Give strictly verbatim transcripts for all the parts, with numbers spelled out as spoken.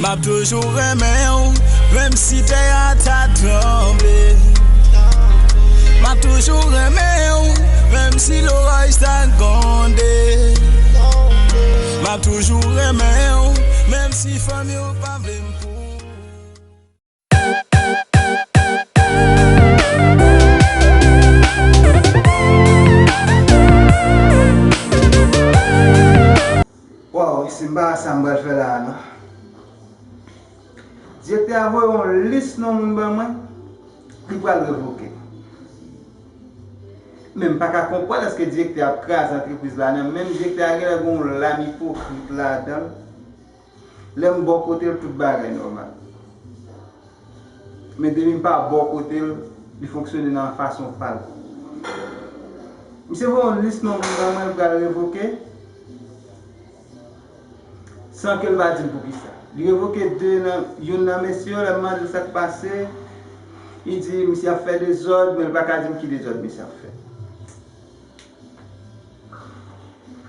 M ap toujou renmen w, menm si tè a ta tranble. M ap toujou renmen w, menm si loraj ta gwonde. M ap toujou renmen w, menm si fanmi w pa vle m pou. Waw, se m pa sa m pral fè la a non. Direktè a voye yon lis non moun ban mwen, li pral revoke. Men m pa ka konprann èske direktè ap kraze antrepriz la nan men m, direktè a genlè gen yon lam ipokrit ladan l. Lè m bò kote l, tout bagay nòmal. Men depi m pa bò kote l, li fonksyone nan fason pa l. Misye voye yon lis non moun ban mwen, l pral revoke. San ke l pa di m poukisa. Li revoke de nan, youn nan mesye yo, lè m mande l sa k pase, li di misye ap fè dezòd, men l pa ka di m ki dezòd misye ap fè.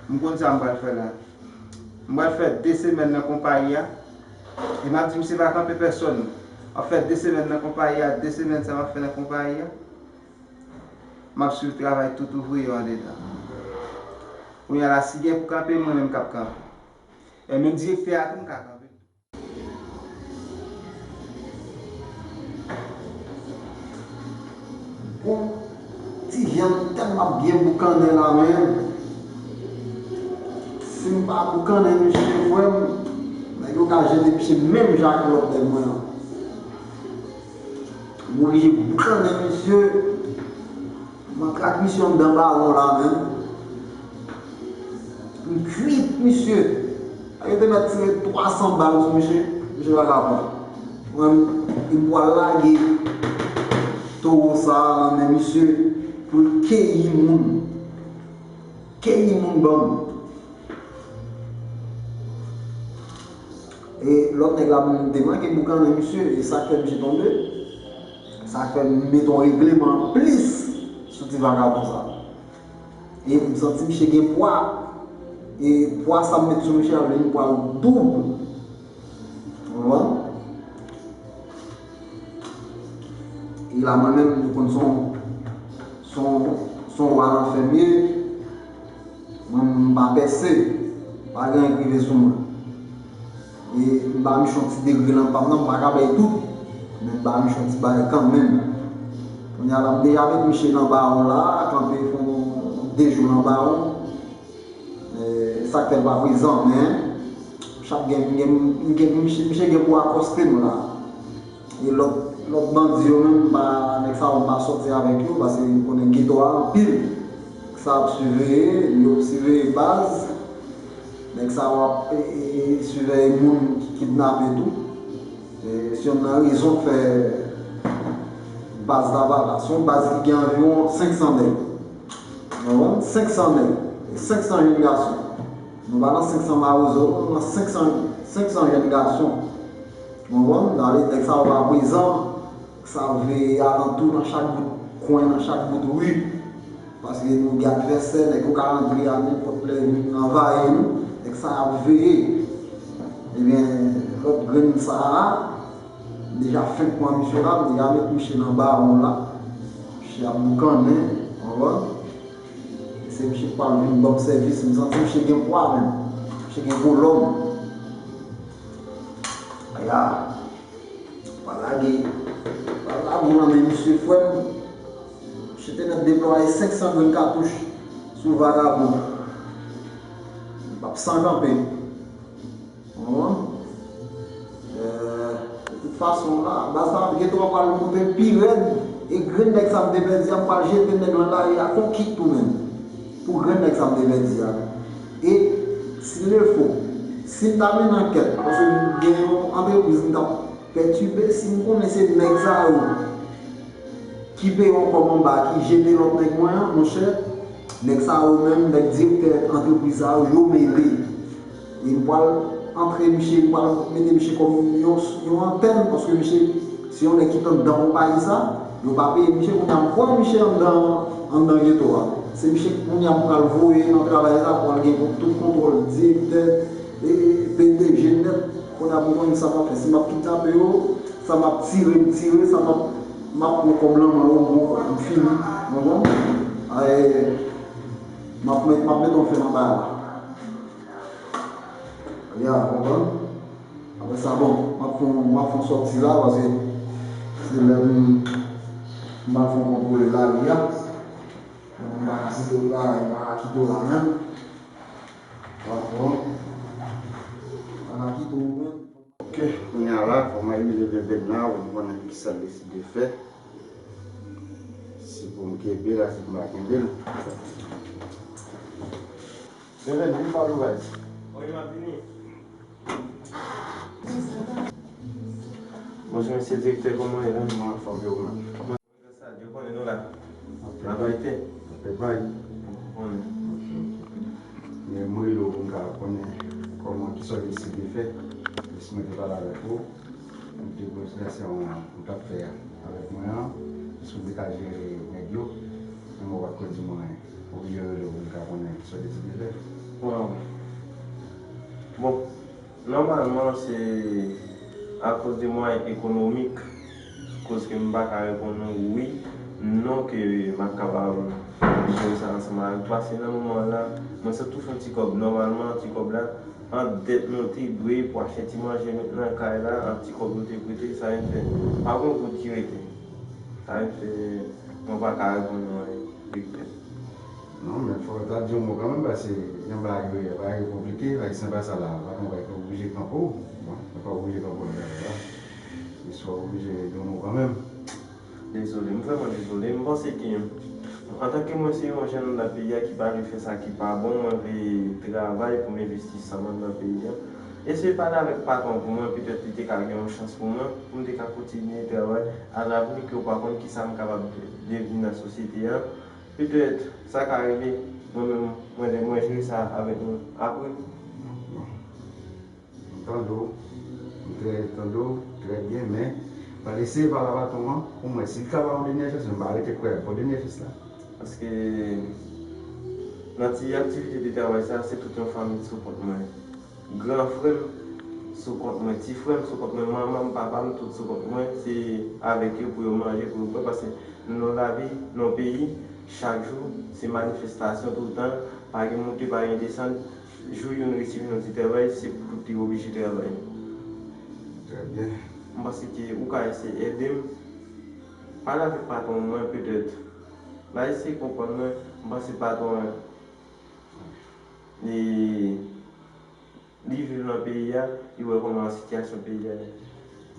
M konn sa m pral fè la. M pral fè de semèn nan konpayi a, e m ap di misye pa kanpe pèsòn. M ap fè de semèn nan konpayi a, de semèn sa m ap fè nan konpayi a, m ap swiv travay tout ouvriye yo andedan. Kounye a la, si gen pou kanpe, mwen menm k ap kanpe. E menm direktè a tou, m ka kanpe. Bon, ti jan tèlman ap byen boukannen la menm. Si m pa boukannen misye, frè m, nèg yo ka jete misye menm jan ak lòt nèg mwen an. M oblije boukannen misye. M antre ak misye anndan bawon la menm. M kwit misye. Yo te mèt tire twa san bal sou misye. Misye pa ka pran. Mwen, m pral lage towo sa a nan men misye pou l keyi moun. Keyi moun ban m. E lòt nèg la menm te manke boukannen misye, e sa k fè misye tonbe. Sa k fè m mete yon regleman plis sou ti vagabon sa. E m santi misye gen pwa. E pwa sa m met sou misye a vle di pwa l doub. Ou konprann? E la mwen menm, nou konn se yon, se yon, se yon wa lanfè m ye. Mwen, m pa pèse. Pa gen anyen k rive sou mwen. E m ba misye yon ti degre nan pa m nan, m pa ka bay tout. Men m ba misye yon ti bagay kanmenm. Kounye a la, m deja met misye nan bawon la, kanpe fè yon de jou nan bawon. E, sa k fè l pa prezan, men chak gen, gen, gen, misye, misye gen pou akòste m la. E lòt, lòt bandi yo menm, m pa, nèg sa yo m pa sòti avèk yo, paske m konnen geto a anpil. Nèg sa ap siveye, yo ap siveye baz. Nèg sa yo ap, e, e, e, siveye moun ki kidnape tou. E, se youn nan rezon k fè baz la pa la. Se yon baz ki gen anviwon senk san nèg. Ou konprann? Senk san nèg. E senk san jèn gason. Nou pa nan senk san mawozo, nou nan senk san, senk san jèn gason. Ou konprann? Dale, nèg sa yo pa prezan. Sa veye alantou nan chak bout kwen, nan chak bout ri. Paske nou gen advèsè, nèg yo ka rantre a nenpòt lè vin anvayi nou. Nèg sa ap veye. Ebyen, lòt grenn sa a, m deja fenk pran misye la, m deja met misye nan bawon la. Misye ap boukannen, ou konprann? Se misye k pral vin ban m sèvis, m santi misye gen pwa menm. Misye gen gwo lòm. Aya. Pa lage, pa lage w nan men misye, frè m. Misye te mèt deplwaye senk san grenn katouch sou vagabon. Li p ap san kanpe. Ou konprann? Euh, de tout fason, la, baz la, geto a pral monte pi rèd. E grenn nèg sa m te pèdi a, m pral jete nèg lan lari a kon kit tou menm. Pou grenn nèg sa m te pèdi a. E, s'il le faut, si m ta mennen ankèt, paske m gen yon antrepriz m t ap pètibe, si m konnen se nèg sa yo ki peye yon kòb anba, ki jete lòt nèg mwen an, monchè, nèg sa yo menm, nèg direktè antrepriz sa yo, yo mele. E m pral antre misye, m pral mete misye kòm yon, yon antèn, paske misye se yon nèg ki t anndan konpayi sa, yo pa peye misye, kounye a m pran misye anndan, anndan geto a. Se misye kounye a m pral voye nan travay sa, pral gen tout kontwòl direktè, e, e, P D G nèt. Kounye a pou konn sa m ap fè, si m ap kidnape yo, sa m ap tire, m tire, sa m ap, m ap pran kòb lan mwen yo, m pran kòb, m fini. Ou konprann? Ay, m ap met, m ap met yon fen nan bagay la. Ya, ou konprann? Apre sa, bon, m ap fè, m ap fè yon sòti la, paske se lè m, m al fè yon kontwole lari a. M pa ka kite w la, m pa ka kite w la menm. Bon. M pa ka kite w menm. Ok, kounye a la, fò m al rive Bèbèn la, pou m konnen kisa l deside fè. Si pou m kenbe la, si pou m pa kenbe l. Bèbèn, vin pale w, guys. Wi, m ap vini. Bonjou, mesye direktè, kòman w ye la? Mwen anfòm, e ou menm? Sa, yo konnen nou la. Travay te. Travay. Konnen. Ok, ok. Men mwen rele w pou m ka konnen kòman, kisa w deside fè. Paske mwen te pale avèk ou, mwen te konsidere se yon, ou t ap fè avèk mwen an. Paske w te ka jere nèg yo. Men mwen w pa t ko di mwen, oblije rele w pou m ka konnen kisa w deside fè. Waw. Bon, nòmalman, se akoz de mwayen ekonomik, koz ke m pa ka reponn ou wi, non, ke m ap kapab jere sa ansanm avèk ou. Paske nan moman la, mwen sot touche yon ti kòb. Nòmalman, ti kòb la, ant dèt nou te dwe pou achte ti manje met nan kay la, ant ti kòb nou te prete, sa vin fè pa gen goud ki rete. Sa vin fè mwen pa ka reponn ou anyen, direktè. Non, men fò w ta di yon mo kanmenm, paske yon bagay yo ye, bagay yo konplike, bagay se pa sa la, pa gen bagay ki oblije kanpe w. Bon, ou pa oblije kanpe w nan bagay la. Se swa w oblije di yon mo kanmenm. Dezole, m vrèman dezole. M panse ke, antanke mwen se yon jèn anndan peyi a ki pa vle fè sa ki pa bon, mwen vle travay pou m envesti san m anndan peyi a. Eseye pale avèk patwon pou mwen, petèt li te ka gen yon chans pou mwen, pou m te ka kontinye travay alavni ke w pa konn kisa m kapab devni nan sosyete a. Petèt, sa ka rive, mwen menm, mwen, mwen jere sa avèk nou apre. Bon. M tande w, m trè tande w, trè byen, men, pale, eseye pale a patwon an, pou mwen, si l ka ba m dènyè chans, men m pa rete kwè, bon dènyè chans la. Paske, nan ti aktivite de travay sa, se tout yon fanmi sou kont mwen. Gran frè m sou kont mwen, ti frè m sou kont mwen, manman m, papa m, tout sou kont mwen. Se avèk yo pou yo manje, pou yo bwè, paske nou nan lavi, nan yon peyi, chak jou, se manifestasyon toutan, pa gen monte, pa gen desann. Jou youn resi vin yon ti travay, se pou tout li oblije travay. Trè byen. M panse ke ou ka eseye ede m. Pale avèk patwon mwen, petèt. L a eseye konprann mwen, m panse patwon an, li, li viv nan peyi a, li wè kòman sitiyasyon peyi a ye.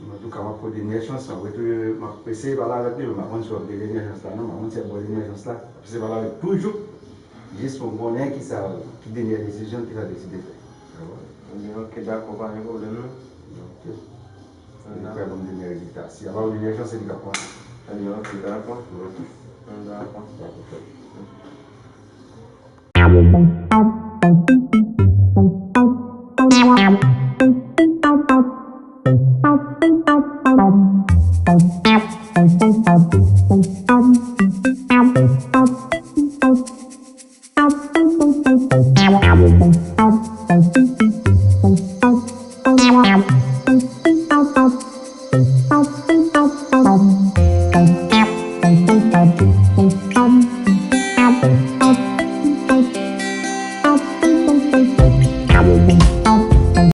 Antouka, m ap pote dènyè chans la. Wi, tou, m ap eseye pale avèk li, men m pa konn si w ap gen dènyè chans la, non. M pa konn si y ap ba w dènyè chans la. M ap eseye pale avèk toujou, jis pou m konnen kisa, ki dènyè desizyon, kisa l deside fè. Ou konprann? Ebyen, ok, dakò, pa gen pwoblèm, non. Ok. Li prè pou m dènyè rezilta. Si y ap ba w dènyè chans, se li k ap konnen. Ebyen, ok, dakò. Ok. Dakò. Dakò.